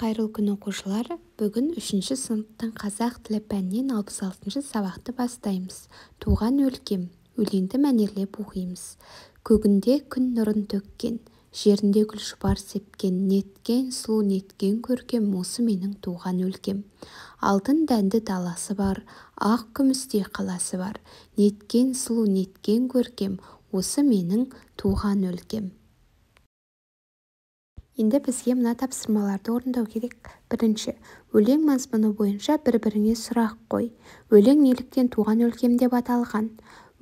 Қайырлы күн, оқушылар! Бүгін үшінші сыныптың қазақ тілі пәнінен 66-шы сабақты бастаймыз. Туған өлкем. Өлеңді мәнерлеп оқимыз. Көгінде күн нұрын төккен, жерінде гүл шұбар сепкен, неткен сұлу, неткен көркем осы менің туған өлкем. Алтын дәнді даласы бар, ақ күмістей қаласы бар. Неткен сұлу, неткен көркем осы менің туған өлкем. Енді бізге мына тапсырмаларды орындау керек. Бірінші, өлең мазмұны бойынша бір-біріңе сұрақ қой. Өлең неліктен туған өлкем деп аталған?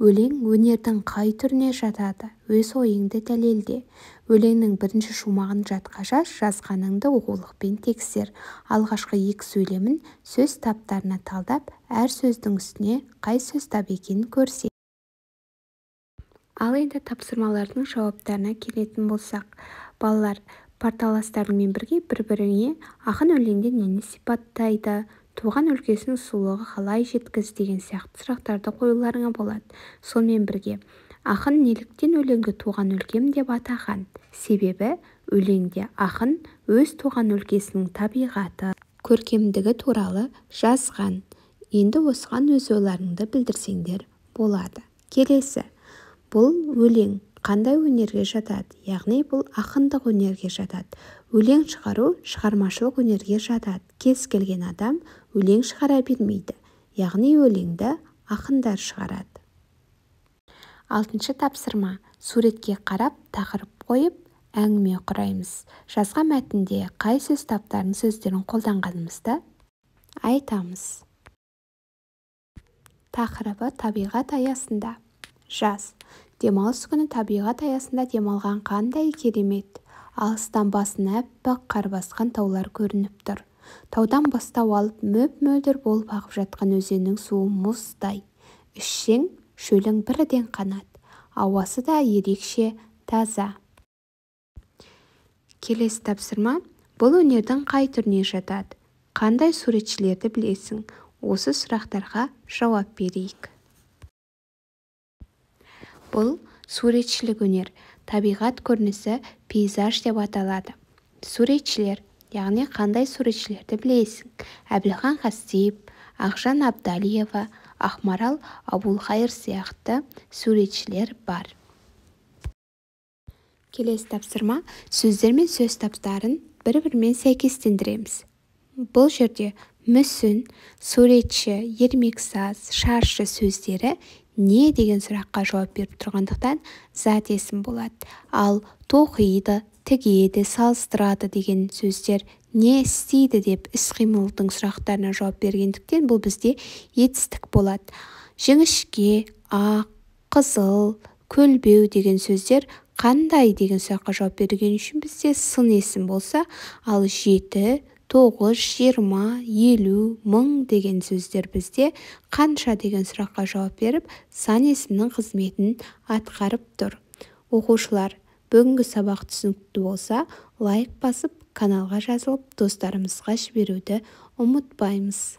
Өлең өнердің қай түріне жатады? Өз ойыңды дәлелде. Өлеңнің бірінші шумағын жатқа жаз, жазғаныңды оқулықпен тексер. Алғашқы екі сөйлемін сөз таптарына талдап, әр сөздің үстіне қай сөз тап екенін көрсет. Ал енді тапсырмалардың жауаптарына келетін болсақ, балалар, парталастарыңмен бірге бір-біріңе ақын өлеңде нені сипаттайды, туған өлкесінің сұлулығы қалай жеткізді деген сияқты сұрақтарды қоюларыңа болады. Сонымен бірге ақын неліктен өлеңді туған өлкем деп атаған? Себебі өлеңде ақын өз туған өлкесінің табиғаты, көркемдігі туралы жазған. Енді осыған өз ойларыңды білдірсеңдер болады. Келесі, бұл өлең қандай өнерге жатады? Яғни бұл ақындық өнерге жатады. Өлең шығару шығармашылық өнерге жатады. Кез келген адам өлең шығара бермейді. Яғни өлеңді ақындар шығарады. Алтыншы тапсырма. Суретке қарап, тақырып қойып, әңгіме құраймыз. Жазған мәтінде қай сөз таптарының сөздерін қолданғанымызды айтамыз. Тақырыбы табиғат аясында. Жаз. Демалыс күні табиғат аясында демалған қандай керемет. Алыстан басын аппақ қар басқан таулар көрініп тұр. Таудан бастау алып мөп-мөлдір болып ағып жатқан өзеннің суы мұздай. Ішсең, шөлің бірден қанады. Ауасы да ерекше таза. Келесі тапсырма. Бұл өнердің қай түріне жатады? Қандай суретшілерді білесің? Осы сұрақтарға жауап берейік. Бұл суретшілік өнер, табиғат көрінісі пейзаж деп аталады. Суретшілер, яғни қандай суретшілерді білесің? Әбілхан Қастеев, Ақжан Абдалиева, Ақмарал Абулхайыр сияқты суретшілер бар. Келесі тапсырма. Сөздер мен сөз таптарын бір-бірімен сәйкестендіреміз. Бұл жерде мүсін, суретші, ермексаз, шаршы сөздері не деген сұраққа жауап беріп тұрғандықтан зат есім болады. Ал тоқиды, тігеді, салыстырады деген сөздер не істейді деп іс-қимылдың сұрақтарына жауап бергендіктен бұл бізде етістік болады. Жіңішке, ақ, қызыл, көлбеу деген сөздер қандай деген сұраққа жауап берген үшін бізде сын есім болса, ал 7, 9, 20, 50, 1000 деген сөздер бізде қанша деген сұраққа жауап беріп, сан есімнің қызметін атқарып тұр. Оқушылар, бүгінгі сабақ түсінікті болса, лайк басып, каналға жазылып, достарымызға жіберуді ұмытпаймыз.